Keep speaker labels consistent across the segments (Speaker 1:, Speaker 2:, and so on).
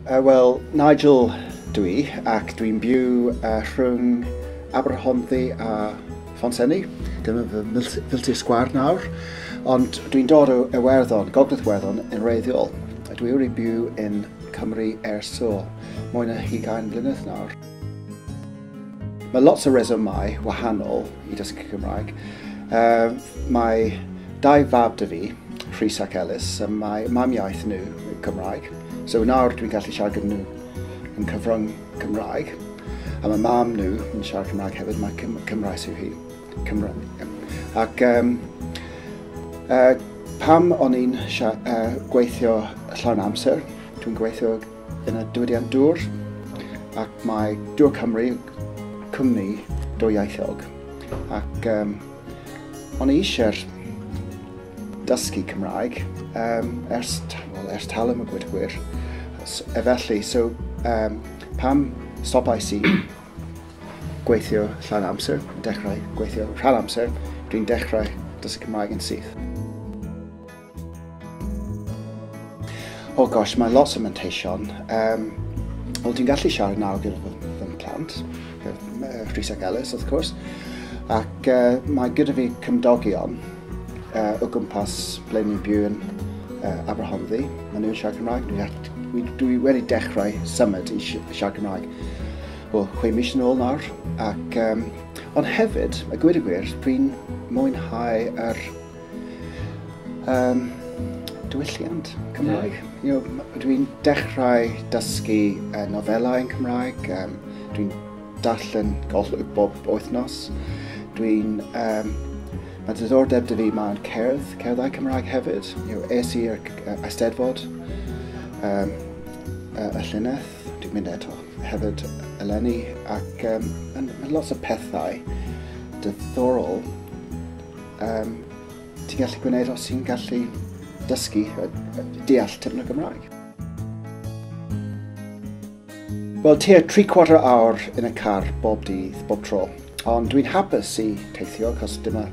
Speaker 1: Wel, Nigel dwi, ac dwi'n byw rhwng Aberhonddu a Phontsenni. Dyma fy milltir sgwâr nawr. Ond dwi'n dod o Iwerddon, Gogledd Iwerddon, yn wreiddiol. Dwi wedi byw yn Cymru ers so mwy na 20 mlynedd nawr. Mae lots o resymau wahanol i dysgu Cymraeg. Mae dau fab 'da fi, Rhys ac Ellis, a mae mamiaith nhw Cymraeg. So nawr dwi'n gallu siarad gyda nhw yn cyfrwng Cymraeg. A mae mam nhw yn siarad Cymraeg hefyd, mae Cymraes yw hi. Cymraeg. Ac pam o'n i'n gweithio llawn amser, dwi'n gweithio yn y diwydiant dŵr, ac mae Dŵr Cymru cwmni dwyieithog. Ac o'n i eisiau'r dysgu Cymraeg ers, well, ers talwm y gweud gwir. Felly, so pam stopais i gweithio llawn amser, dechrau gweithio rhan amser, dwi'n dechrau dysgu Cymraeg yn syth. Oh gosh, mae lot o manteision. Wel, dwi'n gallu siarad nawr gyda fy plant, gyda Rhys ac Ellis, wrth gwrs, ac mae gyda fi cymdogion o gwmpas ble ni'n byw yn Aberhonddu. Maen nhw'n siarad Cymraeg. Dwi wedi dechrau symud i siarad Cymraeg, wel, 6 mis yn ôl nawr. Ac, ond hefyd, a gweud y gwir, dwi'n mwynhau yr diwylliant Cymraeg. Yeah. Dwi'n dechrau dysgu nofelau yn Cymraeg. Dwi'n darllen Golwg bob wythnos. Mae diddordeb 'da fi mewn cerddau Cymraeg hefyd. Es i'r Eisteddfod y llynedd. Dwi'n mynd eto hefyd eleni. Ac mae lot o pethau diddorol ti'n gallu gwneud os ti'n gallu dysgu, deall tipyn o Gymraeg. Wel, tua 3/4 awr yn y car bob dydd, bob tro. Ond dwi'n hapus i teithio, cos dyma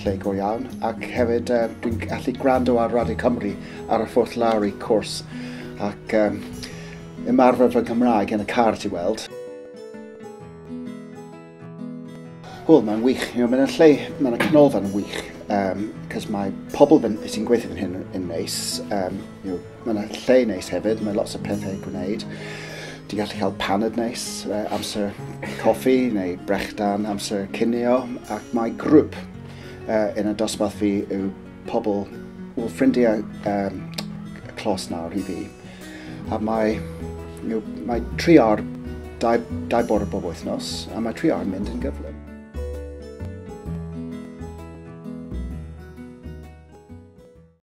Speaker 1: lle go iawn. Ac hefyd dwi'n gallu gwrando ar Radio Cymru ar y ffordd lawr i cwrs. Ac ymarfer fy Nghymraeg yn y car, ti weld. Wel, mae'n wych. Mae'n lle, mae'n canolfan wych. Cos mae pobl sy'n gweithio fan hyn yn neis. Mae'n lle neis hefyd, mae lots o pethau i gwneud. Ti'n gallu cael paned neis, amser coffi neu brechdan, amser cinio, ac mae grŵp yn y dosbarth fi yw pobl, wel, ffrindiau clos nawr i fi. A mae 3 awr, 2 bore bob wythnos, a mae 3 awr yn mynd yn gyflym.